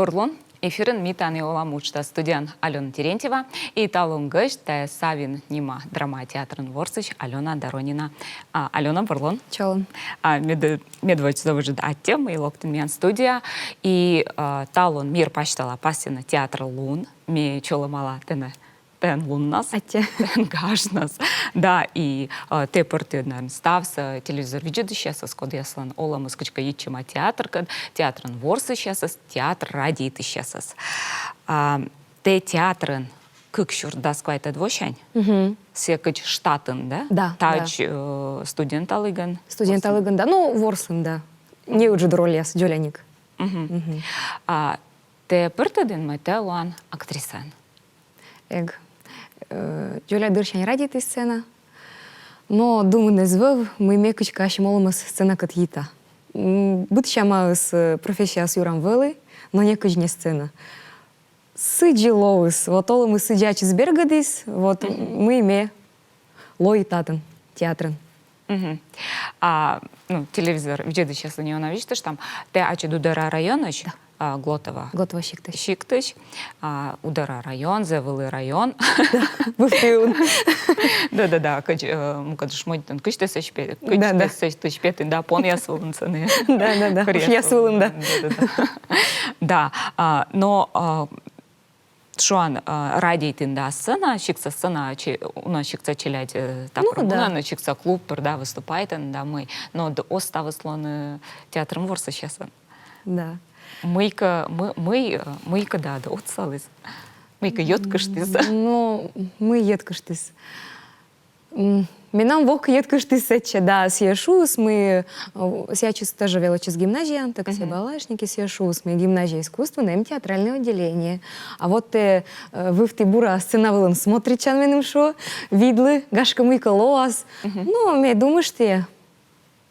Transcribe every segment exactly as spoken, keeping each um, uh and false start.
Бур лун. Эфирын «Ми тані олам» уджтас, студияын Алёна Терентьева. И талун гӧсьт — тайӧ «Савин» нима драма театрын ворсысь Алёна Доронина. А, Алёна, бур лун. Чолӧм. А, мед-, медводз зэв ыджыд аттьӧ, мый локтін миян студияӧ. И, а, талун мир пасьтала пасйӧны театр лун. Ме чолӧмала тэнӧ тайӧн луннас. Аттьӧ. Тайӧн гажнас. Да, и, э, тэ пӧртін, наверно, ставсӧ телевизор видзӧдысьясӧс, кодъяслӧн олӧмыс кыдзкӧ йитчӧма театркӧд, театрын ворсысьясӧс, театр радейтысьясӧс. А, тэ театрын кык сюрс дас квайтӧд восянь? Мгм. Сійӧ кыдз штатын, да? Да, да. Тадз, э, студенталігӧн? Студенталігӧн, да. Ну, ворслін, да. Неыджыд рольяс дзоляник. Мгм. Мгм. А тэ пӧртӧдін, мый тэ лоан актрисаӧн? Эг. Э, дзоля дырсянь радейті сцена. Но думын эз вӧв, мый ме кыдзкӧ ассьым олӧмӧс сценакӧд йита. М, быдсямаыс, э, профессияыс юрам вӧлі, но некыдз не сцена. Сідзи лоис, вот олӧмыс сідзи ачыс бергӧдіс, вот, мгм, мый ме лои татын, театрын. Мгм. А, ну, телевизор видзӧдысьяслы неуна висьтыштам, тэ ачыд Удора районысь, да, а, Глотова. Глотова сиктысь. Сиктысь, а, Удора район, зэв вылі район. Да, вывті ун. Да-да-да, кыдз, э, мукӧд шмонитан кыдзтӧ сэтысь пе-, да, да, кыдзтӧ сэтысь петін, да, понъяс вылын сэні. Да-да-да, кыръяс вылын, да. Да-да-да. Да, а, но, а, шуан, а, радейтін да сцена, сиктса сцена, че-, уна сиктса челядь, э, такыр, ну, да, мунӧны, сиктса клуб пыр, да, выступайтӧны да мый. Но д-, оз ставыс лоны театрын ворсысьясӧн. Да. Мыйкӧ, мы-, мый, э, мыйкӧ да, да, отсаліс. Мыйкӧ йӧткыштіс. Ну, мый йӧткыштіс. М, менам вок йӧткыштіс сэтчӧ, да, сійӧ шуис, мый, э, сійӧ ачыс тоже велӧдчис гимназияын, так, мгм, сійӧ балалайшник, и сійӧ шуис, мый гимназия искусствын эм театральное отделение. А вот тэ, э, вывті бура сцена вылын смотритчан меным, шуӧ, видлы, гашкӧ, мыйкӧ лоас. Мгм. Ну, ме думышті,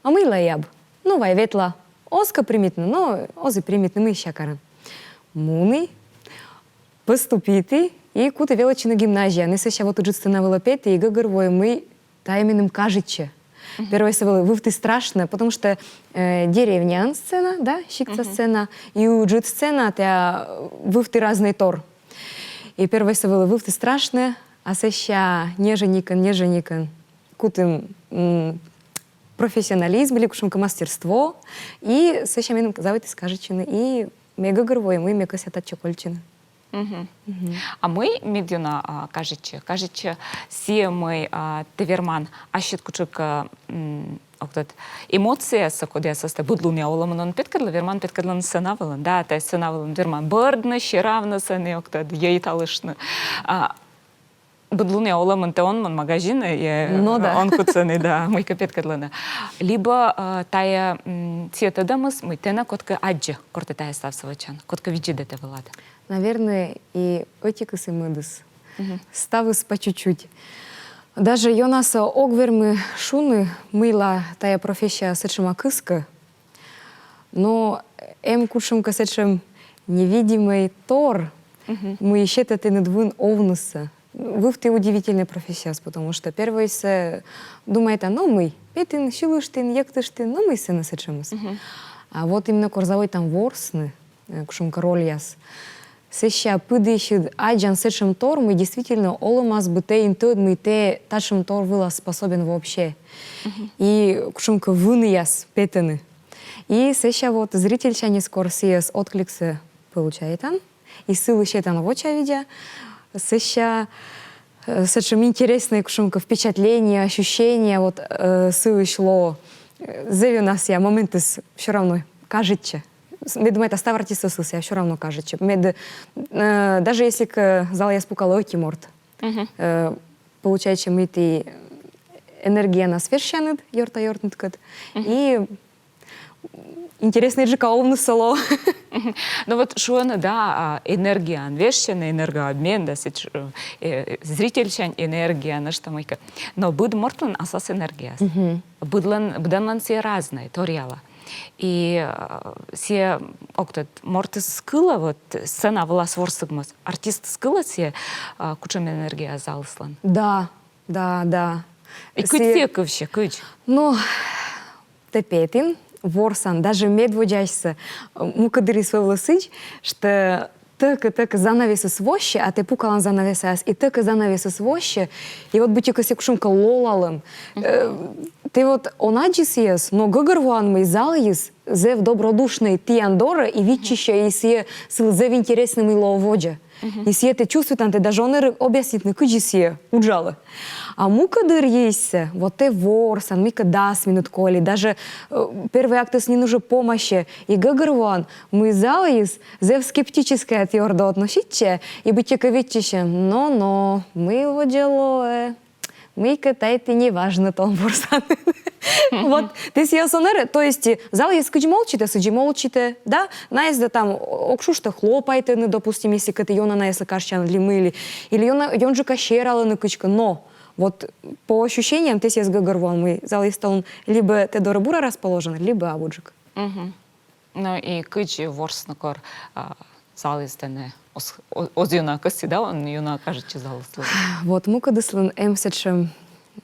а мыйла эг. Ну, вай ветла. Оз кӧ примитны, но оз и примитны, мый сэсся каран. Муні, поступиті и куті велӧдчыны гимназияын. И сэсся вот ыджыд сцена вылӧ петі, и гӧгӧрвои, мый тайӧ меным кажитчӧ. Мгм. Первойсӧ вӧлі вывті страшнӧ, потому что, э, деревняын сцена, да, сиктса, мгм, сцена, и ыджыд сцена, тайӧ, э, вывті разнӧй тор. И первойсӧ вӧлі вывті страшнӧ, а сэсся ньӧжйӧникӧн, ньӧжйӧникӧн кутім, м, профессионализм или кутшӧмкӧ мастерство, и сэсся меным заводитіс кажитчыны, и ме гӧгӧрвои, мый ме кӧсъя татчӧ кольччыны. Мгм. Мгм. А мый медъёна, а, кажитчӧ? Кажитчӧ сійӧ, мый, а, тэ верман ассьыд кутшӧмкӧ, м, ог тӧд, эмоцияяссӧ, кодъясӧс тэ быдлунъя олӧмын он петкӧдлы, верман петкӧдлыны сцена вылын, да, тэ сцена вылын верман бӧрдны, серавны сэні, ог тӧд, йӧйталыштны. А, быдлунъя олӧмын тэ он мун магазинӧ, э, ну да, он кут сэні, да, мыйкӧ петкӧдлыны. Либӧ, э, тайӧ, м, сійӧ тӧдӧмыс, мый тэнӧ кодкӧ аддзӧ, кор тэ тайӧ ставсӧ вӧчан, кодкӧ видзӧдӧ тэ вылад. Наверное, и ӧтикыс, и мӧдыс. Мгм. Ставыс по чуть-чуть. Даже ёнасӧ ог вермы шуны, мыйла тайӧ профессия сэтшӧма кыскӧ. Но эм кутшӧмкӧ сэтшӧм невидимӧй тор, мгм, мый сетӧ тэныд вын овнысӧ. Вывті удивительнӧй профессияыс, потому что первойсӧ думайтан, но мый, петін, сьылыштін, йӧктыштін, но мый сэні сэтшӧмыс. Мгм. А вот именно кор заводитан ворсны, э, кутшӧмкӧ рольяс, сэсся пыдісьыд аддзан сэтшӧм тор, мый действительно олӧмас бы тэ эн тӧд, мый тэ татшӧм тор вылас способен вообще. Мгм. И кутшӧмкӧ вынъяс петӧны. И сэсся вот зрительсяньыс кор сійӧс, откликсӧ получайтан, и сылы сетан вочавидза, сэсся, э, сэтшӧм интереснӧй кутшӧмкӧ впечатление, ощущение, вот, э, сылысь лоӧ. Э, зэв ёна сійӧ моментыс всё равно кажитчӧ. С-, мед думайта, став артистыслы сійӧ всё равно кажитчӧ. Мед, э, даже если кӧ залъяс пукалӧ ӧти морт, мгм, э, получайтчӧ, мый ті энергиянас вежсянныд ёрта-ёртныдкӧд. Мгм. И интереснӧйджыка овнысӧ лоӧ. Мгм. Ну вот шуӧны, да, а, энергияӧн вежсьӧны, энергообмен, да, сэтш-, э, э, зрительсянь энергия, нӧшта мыйкӧ. Но быд мортлӧн аслас энергияыс. Мгм. Быдлӧн, быдӧнлӧн сійӧ разнӧй, торъяла. И, э, сійӧ, ог тӧд, мортыс кылӧ, вот, сцена вылас ворсігмӧс, артистыс кылӧ сійӧ, э, кутшӧм энергия залыслӧн. Да, да, да. И кыдз сійӧ кывсьӧ, кыдз? Ну, тэ петін, ворсан, даже медводдзаысь, э, мукӧд дырйиыс вӧвлӧ сідз, что тӧкӧ-тӧкӧ занавесыс воссьӧ, а тэ пукалан занавесас, и тӧкӧ занавесыс воссьӧ, и вот быттьӧкӧ сійӧ кутшӧмкӧ лолалӧм. Э, тэ вот он аддзы сійӧс, но гӧгӧрвоан, мый залыс зэв добродушнӧй тіян дорӧ, и виччысьӧ, и сійӧ сылы зэв интереснӧ, мый лоӧ водзӧ. И сійӧ, тэ чувствуйтан, тэ даже он нӧ объяснитны, кыдзи сійӧ уджалӧ. А мукӧд дырйиыс, вот тэ ворсан, мыйкӧ дас минут коли, даже, э, первой актыс нин уже помасьӧ, и гӧгӧрвоан, мый залыс зэв скептически ті ордӧ относитчӧ, и быттьӧкӧ виччысьӧ: но-но, мый водзӧ лоӧ, мыйкӧ тайӧ ті неважнӧ тон ворсан. Вот, тэ сійӧс он нӧ, то есть, э, залыс кыдз молчитӧ, сідзи молчитӧ, да? Найӧс да там, ог шу, что хлопайтӧны, допустим, если кӧ тэ ёна найӧслы кажитчан ли мый ли, или ёна, ёнджыка сералӧны кыдзкӧ, но вот по ощущениям тэ сійӧс гӧгӧрвоан, мый залыс талун либӧ тэ дорӧ бура расположен, либӧ абуджык. Ну и кыдзи ворсны, кор, а, залыс тэнӧ оз, о-, оз ёна кӧсйы, да, он ёна кажитчӧ залыслы. Вот мукӧдыслӧн эм сэтшӧм,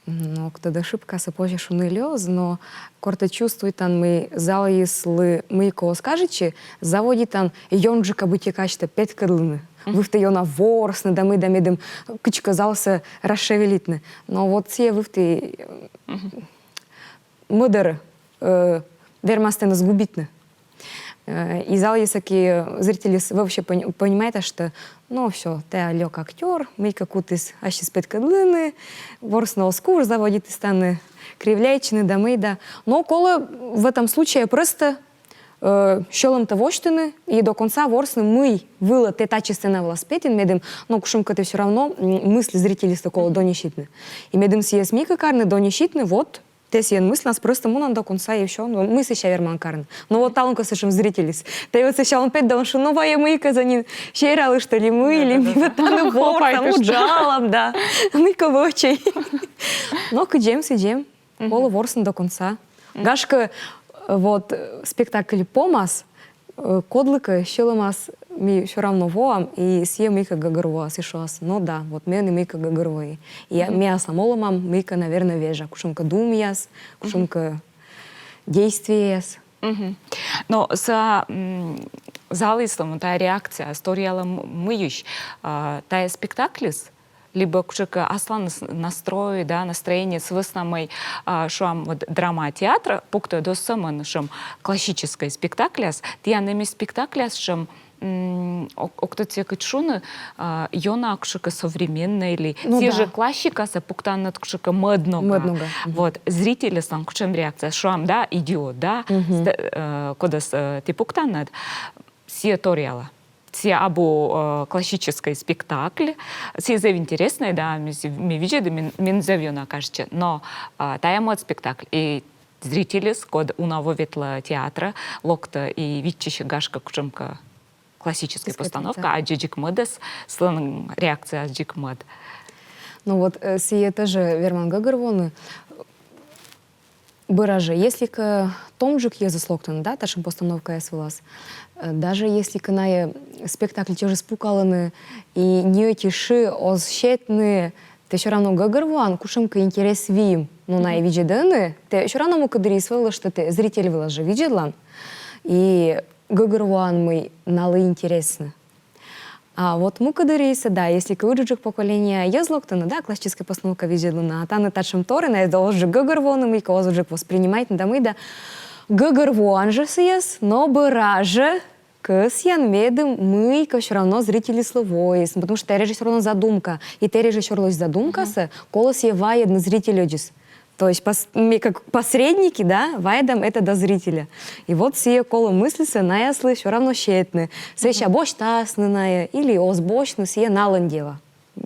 м, ог тӧд, ошибкасӧ позьӧ шуны ли оз, но кор тэ чувствуйтан, мый залыслы мыйкӧ оз кажитчы, заводитан ёнджыка быттьӧ казьтӧ петкӧдлыны. Вывті ёна ворсны да мый да, медым кыдзкӧ залсӧ расшевелитны. Но вот сійӧ вывті, м, мӧдарӧ, э, вермас тэнӧ сгубитны. Э, и залыс, и зрительыс вообще пони-, понимайтӧ, что, ну, всё, тайӧ лёк актёр, мыйкӧ кутіс ассьыс петкӧдлыны, ворсны оз куж, заводитіс тані кривляйтчыны да мый да. Но колӧ в этом случае просто, э, сьӧлӧмтӧ восьтыны и до конца ворсны, мый вылӧ тэ татчӧ сцена вылас петін, медым, но кутшӧмкӧ тэ всё равно, м, мысль зрительыслы колӧ донеситны. И медым сійӧс мыйкӧ карны, донеситны, вот, тэ сійӧн мысльнас просто мунан до конца и всё. Ну, мый сэсся верман карны. Но вот талун кӧ сэтшӧм зрительыс, тэ вот сэсся он пет да он шу, но вай мыйкӧ зонин сералы, что ли, мый ли, ми вот тані ворсам, уджалам, да. Мыйкӧ вӧчӧй. Но кыдз эм, сідз эм. Колӧ ворсны до конца. Гашкӧ, э, вот, э, спектакль помас, э, кодлыкӧ сьӧлӧмас ми всё равно воам, и сійӧ мыйкӧ гӧгӧрвоас и шуас: но да, вот ме нӧ мыйкӧ гӧгӧрвои. И ме аслам олӧмам мыйкӧ, наверно, вежа. Кутшӧмкӧ думъяс, кутшӧмкӧ действиеяс. Но сыа, м, залыслӧн тайӧ реакция, торъялӧ м-, мыйысь, а, тайӧ спектакльыс, либӧ кутшӧмкӧ асланыс настрой, да, настроение, сы вӧсна мый, а, шуам, вот драма театр пуктӧ оз сӧмын, шуам, классическӧй спектакляс, тіян эм и спектакляс, шуам, м, ог, ог тӧд сійӧ кыдз шуны, а, ёна кутшӧмкӧ современнӧй ли, ну, сійӧ жӧ классикасӧ пуктанныд кутшӧмкӧ мӧд нога. Мӧд нога. Вот, зрительыслӧн кутшӧм реакция, шуам, да, «Идиот», да, ста-, э, кодӧс, э, ті пуктанныд, сійӧ торъялӧ. Сійӧ абу, э, классическӧй спектакль. Сійӧ зэв интереснӧй, да, ме, ме видзӧді, мен, мен зэв ёна кажитчӧ. Но, а, тайӧ мӧд спектакль. И зрительыс, код уна во ветлӧ театрӧ, локтӧ и виччысьӧ, гашкӧ, кутшӧмкӧ классическӧй постановка, аддзӧ дзик мӧдӧс, сылӧн реакцияыс дзик мӧд. Ну вот, э, сійӧ тоже верман гӧгӧрвоны. Бара жӧ, если кӧ томджык йӧзыс локтӧны, да, татшӧм постановкаяс вылас, э, даже если кӧ найӧ спектакль чӧжыс пукалӧны и ни ӧти шы оз сетны, тэ всё равно гӧгӧрвоан, кутшӧмкӧ интерес выйым. Но найӧ видзӧдӧны, тэ всё равно мукӧд дырйиыс вӧвлӧ, что тэ зритель вылас жӧ видзӧдлан и гӧгӧрвоан, мый налы интереснӧ. А вот мукӧд дырйиыс, да, если кӧ ыджыдджык поколение йӧз локтӧны, да, классическӧй постановка видзӧдлыны, а тані татшӧм тор, найӧ да озджык гӧгӧрвоны, мыйкӧ озджык воспринимайтны да мый да. Гӧгӧрвоан жӧ сійӧс, но бара жӧ кӧсъян, медым мыйкӧ всё равно зрительыслы воис, потому что тайӧ режиссёрлӧн задумка, и тайӧ режиссёрлысь задумкасӧ колӧ сійӧ вайӧдны зрительӧдзыс. То есть пос-, ми как посредники, да, вайӧдам это до зрителя. И вот сійӧ колӧ мысльсӧ наяслы всё равно сетны. Сэсся босьтасны найӧ или оз босьтны, сійӧ налӧн дело.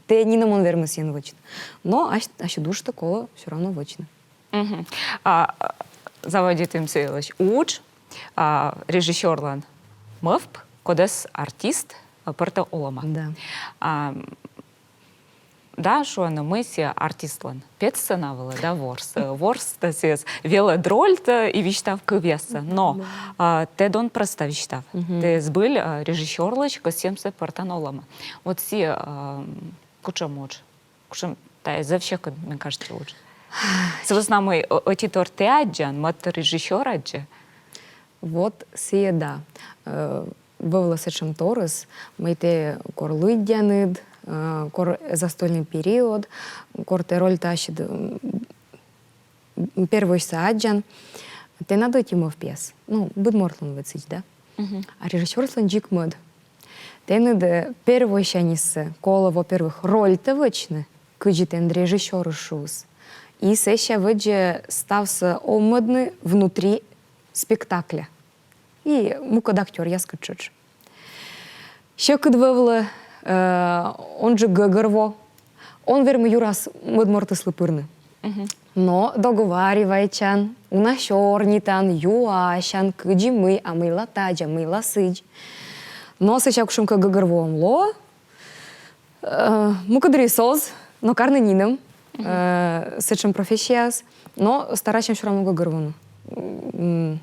Тэ нинӧм он вермы сійӧн вӧчны. Но ась-, ассьыд уджтӧ колӧ всё равно вӧчны. А, заводитім сійӧлысь удж, а, режиссёрлӧн мӧвп, кодӧс артист, а, пӧртӧ олӧмӧ. Да. А, да, шуӧны, мый сійӧ артистлӧн пет сцена вылӧ, да, ворс, э, ворс, да, сійӧс велӧд рольтӧ и висьтав кывъяссӧ. Но, а, тэ дон прӧста висьтав. Тэ збыль, а, режиссёрлысь кӧсйӧмсӧ пӧртан олӧмӧ. Вот сійӧ, а, кутшӧм удж. Кутшӧм, тайӧ зэв сьӧкыд, мен кажитчӧ, удж. Сы вӧсна мый, э, ӧти тор тэ аддзан, мӧд тор режиссёр аддзӧ. Вот сійӧ да. Э, вӧвлӧ сэтшӧм торйыс, мый тэ кор лыддянныд, э, кор застольный период, кор тэ рольтӧ ассьыд, м, первойсӧ аддзан, тэнад ӧти мӧвпъяс. Ну, быд мортлӧн вӧд сідз, да? А режиссёрыслӧн дзик мӧд. Тэныд, э, первойсяньыс колӧ, во-первых, рольтӧ вӧчны, кыдзи тэныд режиссёрыс шуис. И сэсся вӧдзӧ ставсӧ овмӧдны внутри спектакля. И мукӧд актёръяскӧд тшӧтш. Сьӧкыд вӧвлӧ, э, он жӧ гӧгӧрво, он вермы юрас мӧд мортыслы пырны. Но договаривайтчан, уна сёрнитан, юасян, кыдзи мый, а мыйла тадз, а мыйла сідз. Но сэсся кутшӧмкӧ гӧгӧрвоӧм лоӧ, э, мукӧддырйиыс оз, но карны нинӧм, э, сэтшӧм профессияас, но старайтчан всё равно гӧгӧрвоны. М,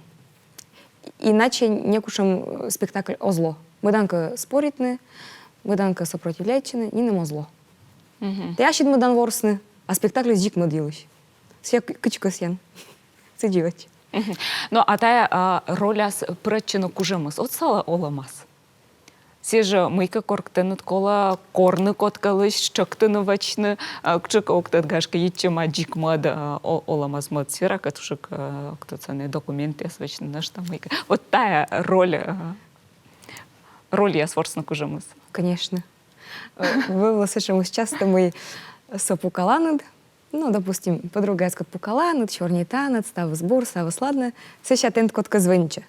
Иначе некутшӧм, э, спектакль оз ло. Мӧдан кӧ споритны, мӧдан кӧ сопротивляйтчыны, нинӧм оз ло. Тэ ассьыд мӧдан ворсны, а спектакльыс дзик мӧд йылысь. Сійӧ к-, кыдзкӧ сійӧн. Сідзи вӧч. Но а тайӧ, а, роляс пырӧдчыны кужӧмыс отсалӧ олӧмас? Сійӧ жӧ мыйкӧ коркӧ тэныд колӧ корны кодкӧлысь, тшӧктыны вӧчны, а, кутшӧмкӧ октӧд, гашкӧ, йитчӧма дзик мӧд, а, о-, олӧмас мӧд сферакӧд, кутшӧмкӧ, а, октӧд сэні документъяс вӧчны, нӧшта мыйкӧ. Вот тайӧ роль, а, рольяс ворсны кужӧмыс. Конечно. Э, вӧвлӧ сэтшӧмыс часто, мый со пукаланныд, ну, допустим, подругаяскӧд пукаланныд, сёрнитанныд, ставыс бур, ставыс ладнӧ, сэсся тэныд кодкӧ звӧнитчӧ.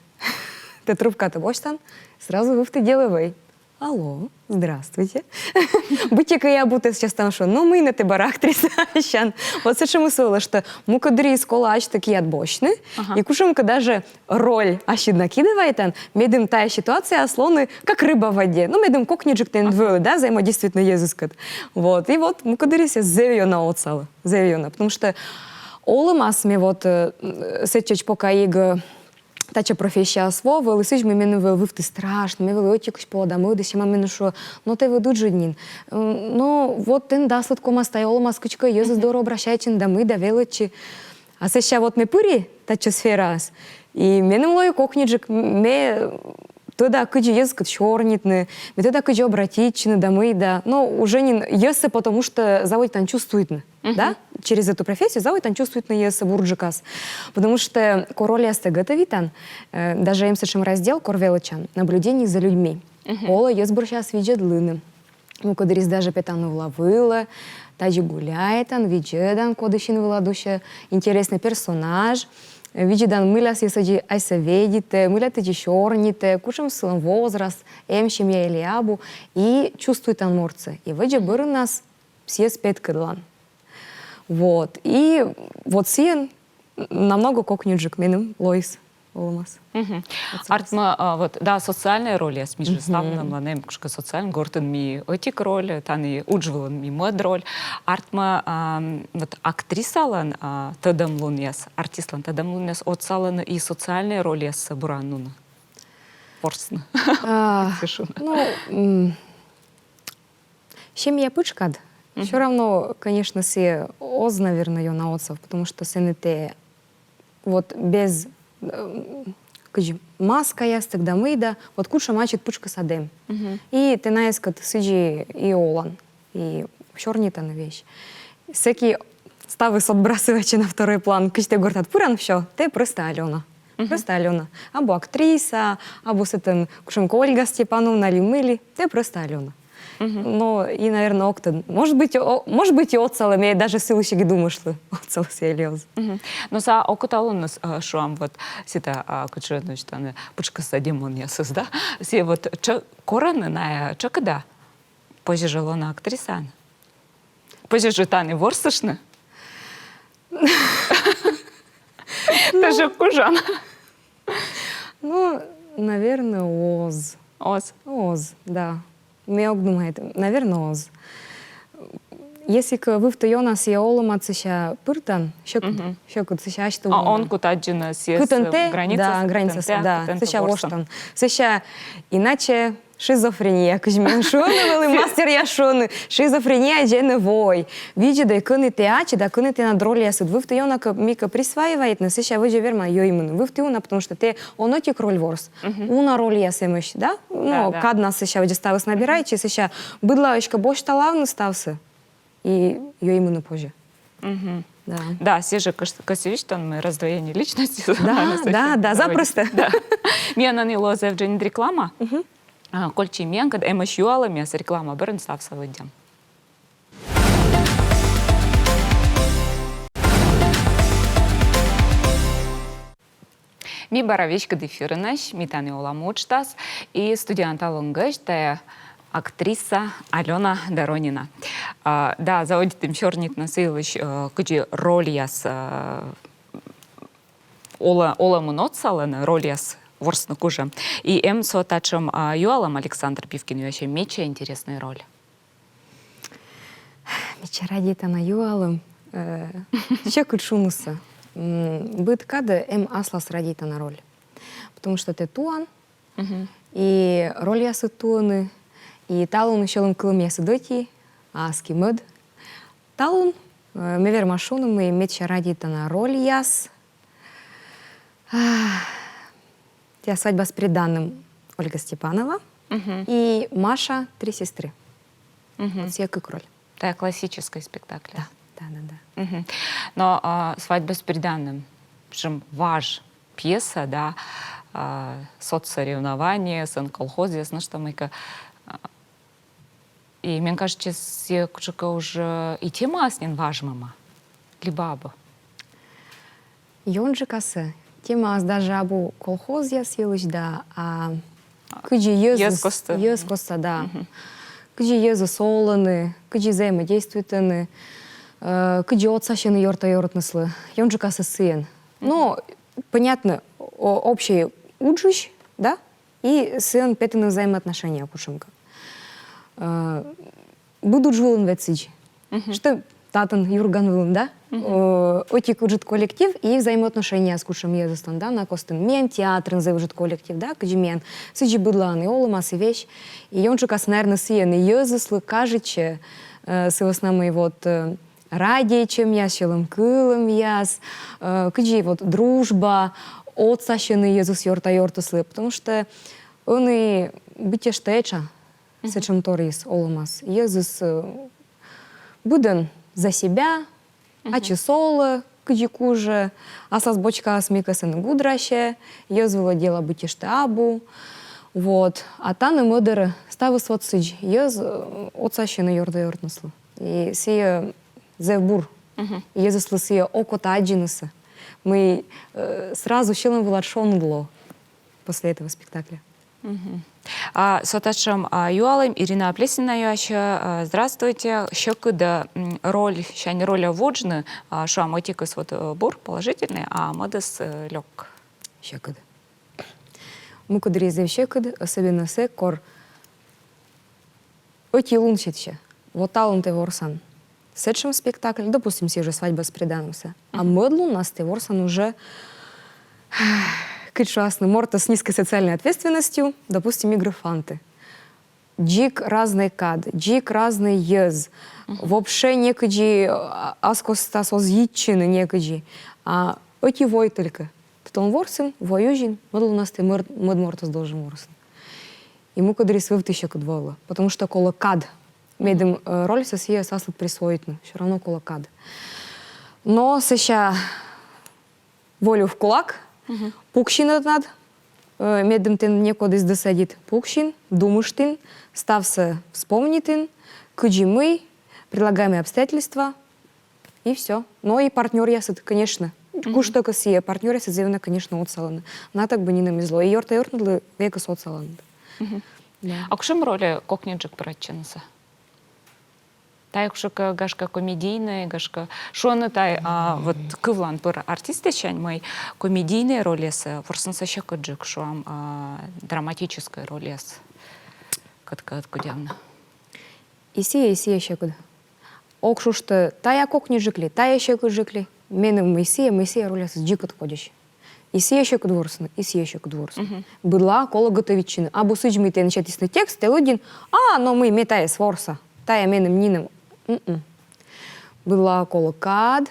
Тэ трубкатӧ босьтан, сразу вывті деловӧй. Алло, здравствуйте. Быттьӧкӧ и абу, тэ сейчас там шуан: «Ну, мый нӧ тэ бара актрисасян?» Вот сэтшӧмыс вӧвлӧ, что мукӧддырйиыс колӧ ачыд киад босьтны, и кутшӧмкӧ даже роль ассьыд накидывайтан, медым тайӧ ситуацияыс лоны как рыба в воде. Ну, медым кокниджык тэныд вӧлі, да, взаимодействуйтны йӧзыскӧд. Вот, и вот мукӧддырйиыс зэв ёна отсалӧ, зэв ёна. Потому что олӧмас ме вот, э, сэтчӧдз пока эг, э, татчӧ профессияас во, вӧлі сідз, мый меным вӧлі вывті страшно, ме вӧлі ӧтикысь пола да мӧдысь, а мам меным шуӧ: «Но тэ вӧд ыджыд нин. М, но вот тэныд аслыд ковмас тайӧ олӧмас кыдзкӧ йӧзыс дорӧ обращайтчыны да мый да велӧдчы». А сэсся вот ме пыри татчӧ сферас, и меным лои кокниджык, ме тӧда, кыдзи йӧзыскӧд сёрнитны, ме тӧда, кыдзи обратитчыны да мый да. Но уже нин йӧзсӧ, потому что заводитан чувствуйтны, да? Через эту профессию заводитан чувствуйтны йӧзсӧ бурджыкас. Потому что кор рольястӧ готовитан, э, даже эм сэтшӧм раздел, кор велӧдчан, наблюдение за людьми. Колӧ йӧз бӧрсяыс видзӧдлыны. Мукӧддырйиыс даже петан ывла вылӧ, тадзи гуляйтан, видзӧдан, коді син вылад усьӧ, интересный персонаж, видзӧдан, мыйла сійӧ сідзи асьсӧ ведитӧ, мыйла тадзи сёрнитӧ, кутшӧм сылӧн возраст, эм семья или абу, и чувствуйтан мортсӧ. И водзӧ бӧрыннас сійӧс петкӧдлан. Вот. И вот сійӧн намного кокниджык меным лоис олӧмас. Артмӧ, а, вот, да, социальнӧй рольяс, ми жӧ ставнымлӧн эм кутшӧмкӧ социальнӧй, гортын ми ӧтик роль, тані удж вылын ми мӧд роль. Артмӧ, ам, вот актрисалӧн, а, тӧдӧмлунъяс, артистлӧн тӧдӧмлунъяс отсалӧны и социальнӧй рольяссӧ бура нуны, ворсны. А, ну, м, семья пытшкад. Всё равно, конечно, сійӧ оз, наверно, ёна отсав, потому что сэні тэ вот без, э, кыдзи, маскаястӧг да мый да, вот кутшӧм ачыд пытшкӧсад эм. И тэ найӧскӧд сідзи и олан, и сёрнитан весь. Сэки ставыс отбрасывайтчӧ на второй план, кыдз тэ гортад пыран, всё, тэ просто Алёна. Просто Алёна. Абу актриса, абу сэтӧн кутшӧмкӧ Ольга Степановна ли мый ли, тэ просто Алёна. Но и, наверно, ог тӧд. Может быть, о-, может быть, и отсалӧ, ме даже сы йылысь эг думыштлы, отсалӧ сійӧ ли оз. Но сійӧ окота луныс, а, шуам, вот, сэтшӧм, а, кутшӧм, значит, ӧні пытшкӧсса демонъясыс, да? Сійӧ вот тшӧ-, корӧны найӧ тшӧкыда, позьӧ жӧ лоны актрисаӧн. Позьӧ жӧ тані ворсыштны. Тэ жӧ кужан. Ну, наверно, оз. Оз. Оз, да. Ме ог думайт, наверно, оз. Если кӧ вывті ёнас сійӧ олӧмад сэсся пыртан, сьӧкыд, сьӧкыд, сэсся асьтӧ... А, он кут аддзыны сійӧс, кытӧн тэ, границаяс, да, границаяс, да, кытӧн тэ, сэсся ворстан. Сэсся иначе Шизофрения, кызьы миян шуӧны вӧлі, мастеръяс шуӧны. Шизофрения дзеньыд вой. Видзӧдӧй, кӧні тэ ачыд да кӧні тэнад рольясыд. Вывті ёна кӧ, ми кӧ присваивайтны, сэсся водзӧ верман йӧймыны. Вывті уна, потому что тэ он ӧтик роль ворс. Уна рольяс эмӧсь, да? Ну, да, да. Каднас сэсся водзӧ ставыс набирайтчӧ, сэсся быдлаысь кӧ босьталавны ставсӧ. И йӧймыны позьӧ. Да. Да, сійӧ жӧ кӧс-, кӧсйывсьӧ, мый раздвоение личности. Да, да, да, запросто. Да. Миян ӧні лоӧ зэв дженьыд реклама. А, кольччӧй миянкӧд, эмӧсь юалӧмъяс, реклама бӧрын ставсӧ лыддям. Ми бара веськыд эфирынӧсь, «Ми тані олам» уджтас, и студияын талун гӧсть — тайӧ актриса Алёна Доронина. А, да, заводитім сёрнитны сы йылысь, э, кыдзи рольяс, э, олӧ-, олӧмын отсалӧны, рольяс ворсны кужӧ. И эм со татшӧм, а, юалӧм, Александр Пивкин юасьӧ: медся интереснӧй роль? Медся радейтана юалӧм, э, сьӧкыд шунысӧ. М, быд кадӧ эм аслас радейтана роль. Потому что тэ туан, и рольясыд туӧны, и талун сьӧлӧмкылӧмъясыд ӧти, а аски мӧд. Талун, э, ме верма шуны, мый медся радейтана рольяс, а, тайӧ «Свадьба с приданым», Ольга Степанова, и «Маша. Три сестры». Вот сійӧ кык роль. Тайӧ классическӧй спектакль. Да, да, да, да. Но, а, «Свадьба с приданым» — сэтшӧм важ пьеса, да, а, соцсоревнование, сэн колхозъяс, нӧшта мыйкӧ. А, и мен кажитчӧ, сійӧ кутшӧмкӧ уже и темаыс нин важмӧма, либӧ абу? Ёнджыкасӧ темаыс даже абу колхозъяс йылысь да, а кыдзи йӧзыс, йӧз костса, да. Кыдзи йӧзыс олӧны, кыдзи взаимодействуйтӧны, э, кыдзи отсасьӧны ёрта-ёртныслы. Ёнджыкасӧ сыӧн. Но, понятно, о-, общӧй уджысь, да? И сыӧн петӧны взаимоотношения кутшӧмкӧ. Э, быд удж вылын ведь сідз. Что татӧн, Юрган вылын, да? Э, ӧтик ыджыд коллектив и взаимоотношенияяс кутшӧм йӧзыслӧн, да, на костын. Миян театрын зэв ыджыд коллектив, да, кыдзи миян. Сідзи быдлаын и олӧмас, и весь. И ёнджыкасӧ, наверно, сыӧн и йӧзыслы кажитчӧ, э, сы вӧсна мый вот, э, радейтчӧмъяс, сьӧлӧмкылӧмъяс, э, кыдзи вот дружба, отсасьӧны йӧзыс ёрта-ёртыслы, потому что ӧні быттьӧ этша сэтшӧм торйыс олӧмас. Йӧзыс, э, быдӧн за себя, ачыс олӧ, кыдзи кужӧ, аслас бочкаыс мыйкӧ сэні гудрасьӧ, йӧз вылӧ дела быттьӧ абу. Вот. А тані мӧдарӧ ставыс вот сідз. Йӧз, э, отсасьӧны ёрта-ёртныслы. И сійӧ зэв бур. Йӧзыслы сійӧ окота аддзынысӧ. Мый, э, сразу сьӧлӧм вылад шоныд лоӧ после этого спектакля. А со татшӧм, а, юалӧм, Ирина Плесина юасьӧ, а: здравствуйте, сьӧкыд-ӧ, м, рольсянь рольӧ вуджны, а, шуам, ӧтикыс вот, э, бур, положительнӧй, а мӧдыс, э, лёк? Сьӧкыд. Мукӧддырйи зэв сьӧкыд, особенно сійӧ, кор ӧти лун сетсьӧ. Вот талун тэ ворсан сэтшӧм спектакль, допустим, сійӧ жӧ «Свадьба с приданымсӧ». А мӧд лунас тэ ворсан уже, кыдз шуасны мортӧс с низкой социальной ответственностью, допустим, «Игры в фанты». Дзик разнӧй кад, дзик разнӧй йӧз. Вообще некыдзи, а, ас костас оз йитчыны некыдзи. А ӧти вой только. Тэ тон ворсын, вой узин, мӧд лунас тэ мӧд, мӧд мортӧс должен ворсны. И мукӧддырйи вывті сьӧкыд вӧлі, потому что колӧ кад. Медым, э, рольсӧ сійӧс аслыд присвоитны, всё равно колӧ кад. Но сэсся волю в кулак, пуксин ӧтнад, э, медым тэн некодыс досадит, пуксин, думыштін, ставсӧ вспомнитін, кыдзи мый, предлагаемые обстоятельства, и всё. Но и партнёръясыд, конечно. Куштӧкӧ сійӧ, партнёръясыд зэв ёна, конечно, отсалӧны. На так бы нинӧм эз ло. И ёрта-ёртныдлы векыс отсалӧны. Да. А кутшӧм рольӧ кокниджык пырӧдчӧны сэтчӧ? Тайӧ кутшӧмкӧ, гашкӧ, комедийнӧй, гашкӧ. Шуӧны тай, а, вот кывлан пыр артистъяссянь, мый комедийнӧй рольясӧ ворсны сьӧкыдджык, шуам, а, драматическӧй рольяс кӧть кӧ ӧткодявны. И сійӧ, и сійӧ сьӧкыд. Ог шу, что тайӧ кокниджык ли, тайӧ сьӧкыдджык ли. Меным мый сійӧ, мый сійӧ рольясыс дзик ӧткодьӧсь. И сійӧ сьӧкыд ворсны, и сійӧ сьӧкыд ворсны. Быдлаӧ колӧ готовитчыны. Абу сідз, мый тэн сетісны текст, тэ лыддин: «А, но мый, ме тайӧс ворса. Тайӧ меным нинӧм». М-м. Быдлаӧ колӧ кад,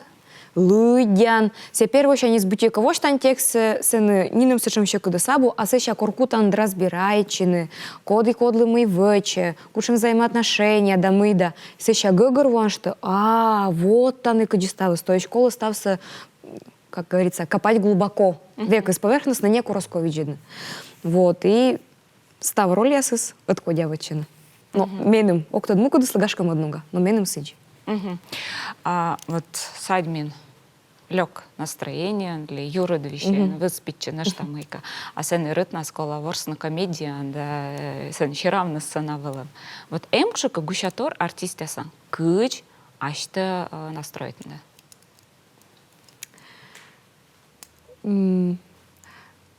лыддян. Сійӧ первойсяньыс быттьӧкӧ восьтан текстсӧ, сэні нинӧм сэтшӧм сьӧкыдӧс абу, а сэсся кор кутан разбирайтчыны, коді кодлы мый вӧчӧ, кутшӧм взаимоотношения да мый да. Сэсся гӧгӧрвоан, что, а, вот тані кыдзи ставыс. То есть колӧ ставсӧ, как говорится, копать глубоко. Векыс поверхностно некор оз ков видзӧдны. Вот, и став рольясыс ӧткодя вӧчӧны. Но меным, ог тӧд мукӧдыслы, гашкӧ, мӧд нога, но меным сідз. А вот садьмин лёк настроениеӧн ли юрыд висьӧ, вӧзпиччӧ нӧшта мыйкӧ. А сэні рытнас колӧ ворсны комедияӧн да, э, сэн серавны сцена вылын. Вот эм кутшӧмкӧ гусятор артистъяслӧн, кыдз асьтӧ, э, настроитны? М,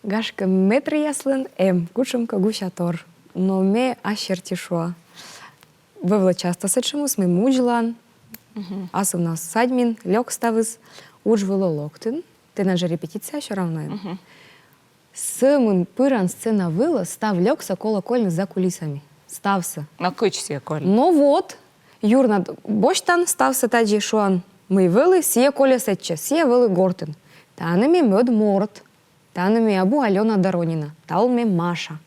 гашкӧ, мэтръяслӧн эм кутшӧмкӧ гусятор, но ме ас серти шуа. Вӧвлӧ часто сэтшӧмыс, мый мудзлан, асывнас садьмин, лёк ставыс, удж вылӧ локтін, тэнад жӧ репетиция всё равно эм. Сӧмын пыран сцена вылӧ, став лёксӧ колӧ кольны за кулисами. Ставсӧ. Но кыдз сійӧ колӧ? Но вот, юрнад босьтан, ставсӧ тадзи шуан, мый вӧлі, сійӧ кольӧ сэтчӧ, сійӧ вӧлі гортын. Тані ме мӧд морт. Тані ме абу Алёна Доронина. Талун ме Маша.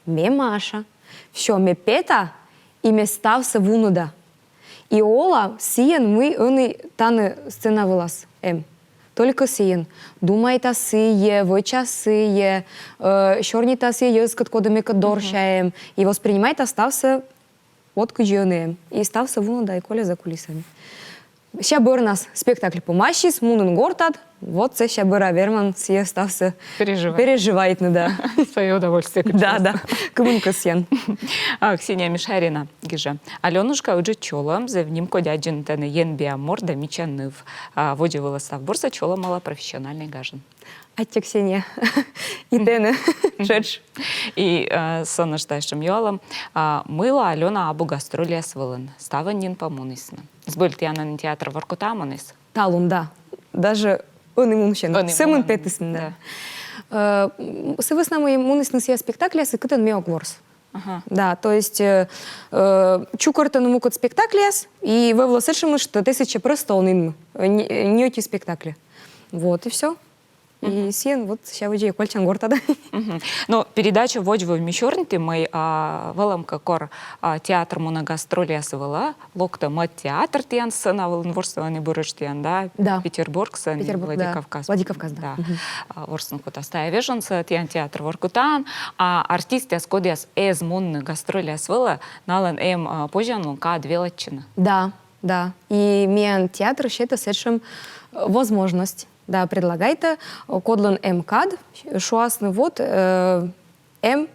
Ме Маша. Всё, ме пета, и ме ставсӧ вунӧда. И ола сійӧн, мый ӧні тані сцена вылас эм. Только сійӧн. Думайта сійӧ, вӧча сійӧ, э, сёрнита сійӧ йӧзкӧд, коді мекӧд дорся эм. И воспринимайта ставсӧ вот кыдзи ӧні эм. И ставсӧ вунӧда и кольӧ за кулисами. Сэсся бӧрнас спектакль помасис, мунін гортад, вот сэсся бӧрас верман сійӧ ставсӧ переживать. Переживайтны, да. Своё удовольствие. Да, да. Кымын кӧсъян. А, Ксения Мишарина гижӧ: «Алёнушка, ыджыд чолӧм, зэв нимкодь аддзыны тэнӧ енбиа морт да мича ныв. А, водзӧ вылӧ став бурсӧ чолӧмала профессиональнӧй гажын». Аттьӧ, Ксения. И тэнӧ тшӧтш. И, э, со нӧшта сэтшӧм юалӧм. А, мыйла Алёна абу гастрольяс вылын? Ставӧн нин пӧ мунісны. Збыль тіянӧн театр Воркутаӧ муніс? Талун, да. Даже ӧні мунісны. Ӧні сӧмын мунісны. Петісны, да. Э, м, сы вӧсна мый мунісны сійӧ спектакльясӧ, кытӧн ме ог ворс. Ага. Да, то есть, э, э, чукӧртӧны мукӧд спектакльяс, и вӧвлӧ сэтшӧмыс, что тэ сэтчӧ просто он инмы. Э, ни, э, ни ӧти спектакль. Вот, и всё. И сійӧн вот сэсся водзӧ кольччан гортад. Но передача водзвыв ми сёрнитім, мый, а, вӧлӧмкӧ, кор, а, театр мунӧ гастрольяс вылӧ, локтӧ мӧд театр тіян сцена вылын ворсны, ӧні буретш тіян, да? Да. Петербургсӧ, Петербург, да. Владикавказ. Владикавказ, да. Да. А, ворсны кутас тайӧ вежонсӧ тіян театр Воркутаын, а артистъяс, кодъяс эз мунны гастрольяс вылӧ, налӧн эм, а, позянлун кад велӧдчыны. Да, да. И миян театр сетӧ сэтшӧм, э, возможность. Да, предлагайтӧ, э, кодлӧн эм кад, шуасны, вот, э, эм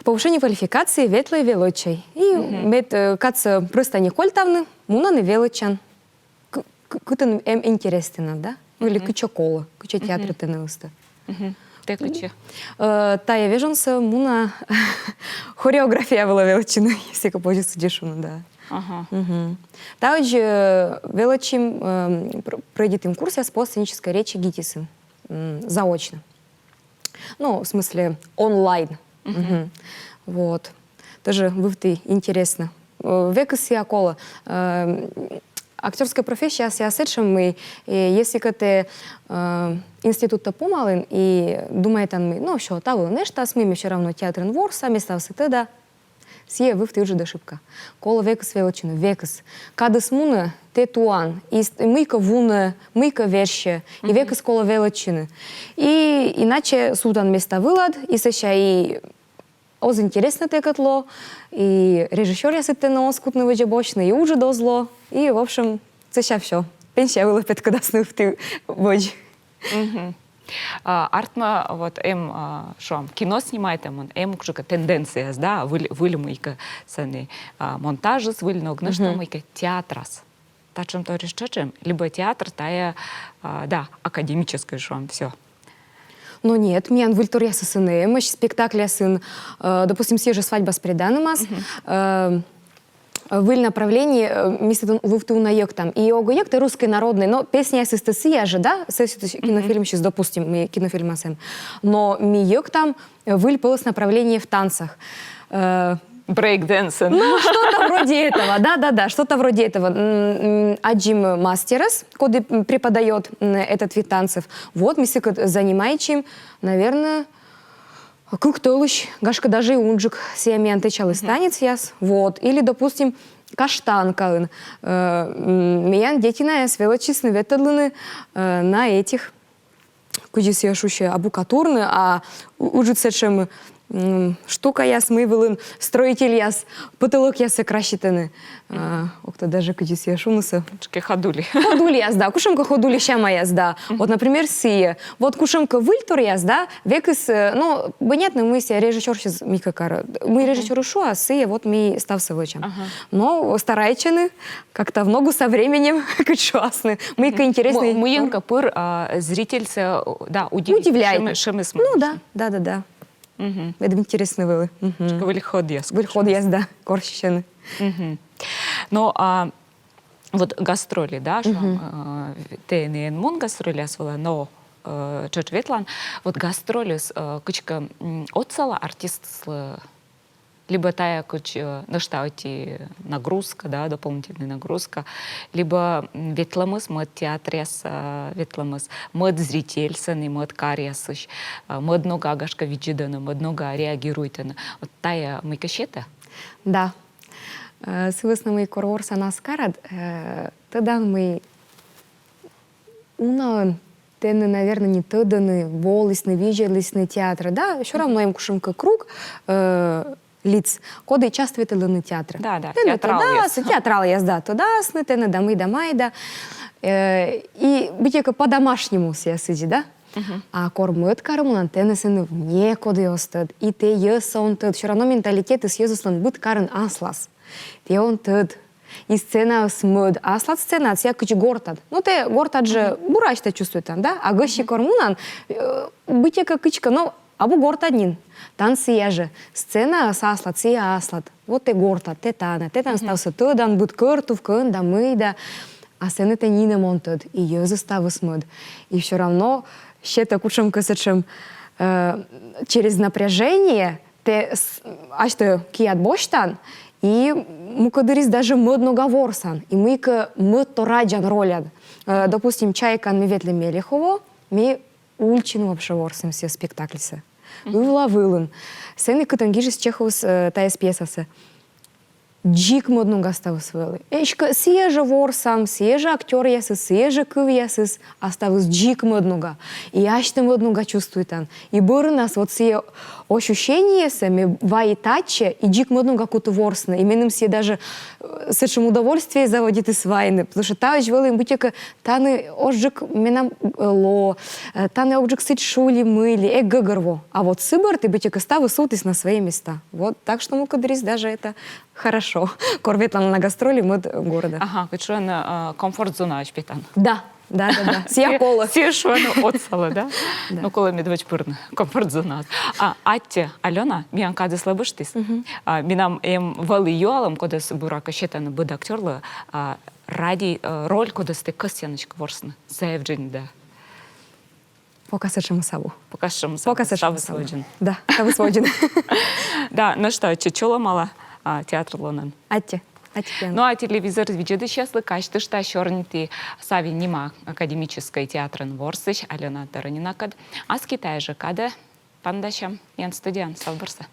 повышение квалификации, ветлӧй велӧдчӧй. И мед, э, кадсӧ прӧста не кольтавны, мунан и велӧдчан. К-, к-, кытӧн эм интерес тэнад, да? Ну, или кытчӧ колӧ, кытчӧ театр тэнӧ ыстӧ. Тэ кытчӧ? Э, тайӧ вежонсӧ муна хореография вылӧ велӧдчыны, если кӧ позьӧ сідзи шуны, да. Ага. Таӧдз, э, велӧдчим, эм, пр-, пройдитім курсъяс по сценической речи ГИТИС-ын, м, заочно. Ну, в смысле, онлайн. Вот. Тоже вывті интереснӧ. Э, векыс сійӧ колӧ. Э, актёрскӧй профессия сійӧ сэтшӧм, мый, э, если кӧ тэ, э, институтӧ помалін и думайтан, мый, ну, всё, таво нӧшта, мый ме всё равно театрын ворса, ме ставсӧ тӧда. Сійӧ вывті ыджыд ошибка. Колӧ векыс велӧдчыны, векыс. Кадыс мунӧ, тэ туан, и с-, мыйкӧ вунӧ, мыйкӧ версьӧ, и векыс колӧ велӧдчыны. И иначе сувтан места вылад, и сэсся и оз интереснӧ тэкӧд ло, и режиссёръясыд тэнӧ оз кутны водзӧ босьтны, и уджыд оз ло, и, в общем, сэсся всё. Пенсия вылӧ петкӧдасны вывті водз. А, артмӧ, вот эм, а, шуам, кино снимайтӧмын, эм кутшӧмкӧ тенденцияяс, да, выль, выль мыйкӧ сэні, а, монтажыс, выль ног, нӧшта мыйкӧ театрас. Татшӧм торйыс тшӧтш эм, либӧ театр тайӧ, а, да, академическӧй, шуам, всё. Но нет, миян выльторъясыс эм, эмӧсь спектакльясын, э, допустим, сійӧ жӧ «Свадьба с приданым»-ас, э, э, выль направление, э, ми сэтӧн вывті уна йӧктам. И ог йӧкты русский народный, но песняясыс сійӧ жӧ, да, сэтшӧм кинофильмсьыс, допустим, ми кинофильмас эм. Но ми йӧктам, э, выль пӧлӧс направление в танцах. Э, Брейк-дэнсӧн. Ну, что-то вроде этого, да-да-да, что-то вроде этого. М, м, аддзим мастерӧс, коді, м, преподаёт, м, этот вид танцев. Вот, ми сыкӧд занимайтчим, наверное, кык тӧлысь, гашкӧ, даже и унджык, сійӧ миян тэчаліс танецъяс. Вот. Или, допустим, каштанкаын, э, м, миян детинаяс велӧдчисны ветлыны, э, на этих, кыдзи сійӧ шусьӧ, абу кӧ турны, а у- ыджыд сэтшӧм, м, штукаяс, мый вылын строительяс потолокъяссӧ краситӧны. А, ог тӧд даже, кыдзи сійӧ шунысӧ. Кыдзкӧ ходули. Ходулияс, да, кутшӧмкӧ ходули сямаяс, да. Вот, например, сійӧ. Вот кутшӧмкӧ выльторъяс, да, векыс, э, ну, понятно, мый сійӧ режиссёрсьыс мыйкӧ карӧ. Мый режиссёрыс шуӧ, сійӧ вот ми ставсӧ вӧчам. Но старайтчӧны как-то в ногу со временем, кыдз шуасны. Мыйкӧ интереснӧй. М-, мыйӧнкӧ пыр, а, зрительсӧ, да, удивить. Удивляет. Шемӧ-, шемӧсмӧ. Ну да, да, да, да. Медым интереснӧ вӧлі. Мгм. Выль ходъяс. Выль ходъяс, да, корсьӧны. Мгм. Но, а, вот гастроли, да, шуам, э, тэ эн эн мун гастрольяс вылӧ, но, э, тшӧтш ветлан. Вот гастрольыс, э, кыдзкӧ, м, отсалӧ артистыслы, либӧ тайӧ кыдз, э, нӧшта ӧти нагрузка, да, дополнительнӧй нагрузка, либӧ, м, ветлӧмыс, мӧд театръясӧ, э, ветлӧмыс, мӧд зрительсӧ и мӧд каръясысь, э, мӧд нога, гашкӧ, видзӧдӧны, мӧд нога реагируйтӧны. Вот тайӧ мыйкӧ сетӧ? Да. Э, сы вӧсна мый кор ворсан ас карад, э, тӧдан, мый унаӧн тэнӧ, наверное, нин тӧдӧны, волісны, видзӧдлісны театрӧ, да, всё равно эм кутшӧмкӧ круг, э, лиц, коді часто ветлӧны театрӧ. Да, да, Тэнӧ театралъяс. Тӧдасны, театралъяс, да, тӧдасны тэнӧ да мый да мый да. Э, и быттьӧкӧ по-домашнему сійӧ сідзи, да? А кор мӧд карӧ мунан, тэнӧ сэні некоді оз тӧд, и тэ йӧзсӧ он тӧд, всё равно менталитетыс йӧзыслӧн быд карын аслас. Тэ он тӧд. И сценаыс мӧд, аслад сценаыд, сійӧ кыдз гортад. Ну, тэ гортад жӧ бура асьтӧ чувствуйтан, да? А гӧсьт кор мунан, э, быттьӧкӧ кыдзкӧ, ну, абу гортад нин. Тан сійӧ жӧ. Сценаыс аслад, сійӧ аслад. Вот тэ гортад, тэ тані, тэ тан ставсӧ тӧдан, быд кӧрт, тув, кӧн да мый да. А сэні тэ нинӧм он тӧд, и йӧзыс ставыс мӧд. И всё равно сетӧ кутшӧмкӧ сэтшӧм, э, через напряжение, тэ с- асьтӧ киад босьтан, и мукӧддырйиыс даже мӧд нога ворсан, и мыйкӧ мӧдтор аддзан роляд. Э, допустим, «Чайкаын» ми ветлім Мелехово, ми ульчин вообще ворсім сійӧ спектакльсӧ. Ывла вылын. Сэні кытӧн гижис Чеховыс, э, тайӧс пьесасӧ. Дзик мӧд нога ставыс вӧлі. Эськӧ сійӧ жӧ ворсан, сійӧ жӧ актёръясыс, сійӧ жӧ кывъясыс, а ставыс дзик мӧд нога. И асьтӧ мӧд нога чувствуйтан. И бӧрынас вот сійӧ ощущениесӧ ме вайи татчӧ, и дзик мӧд нога куті ворсны. И меным сійӧ даже, э, сэтшӧм удовольствие заводитіс вайны. Потому что таӧдз вӧлі быттьӧкӧ тані озджык менам, э, ло, э, тані озджык сідз шулі-мылі, эг гӧгӧрво. А вот сы бӧрти быттьӧкӧ ставыс сувтіс на свои места. Вот, так что мукӧддырйиыс даже это хорошо. Кор ветлан на гастроли мӧд городӧ. Ага, кыдз шуӧны, э, комфорт-зонаысь петан. Да, да, да, да. Сійӧ колӧ. Сійӧ шуӧны, отсалӧ, да? Ну, колӧ медводз пырны комфорт-зонаӧ. А, аттьӧ, Алёна, миян кадыс лэбыштіс. А, менам эм вӧлі юалӧм, кодӧс, буракӧ, сетан быд актёрлы, а, ради, э, роль, кодӧс тэ кӧсъян эськӧ ворсны. Зэв дженьыд да. Пока сэтшӧмыс абу. Пока сэтшӧмыс абу. Пока сэтшӧмыс Ставыс абу. Водзын. Да, ставыс водзын. Да, нӧшта ӧтчыд чолӧмала, а, театрлӧнӧн. Аттьӧ. Аттьӧ. Ну а телевизор видзӧдысьяслы казьтышта, сёрниті Савин нима академическӧй театрын ворсысь Алёна Доронинакӧд. Аски тайӧ жӧ кадӧ паныдасям миян студияын. Став бурсӧ.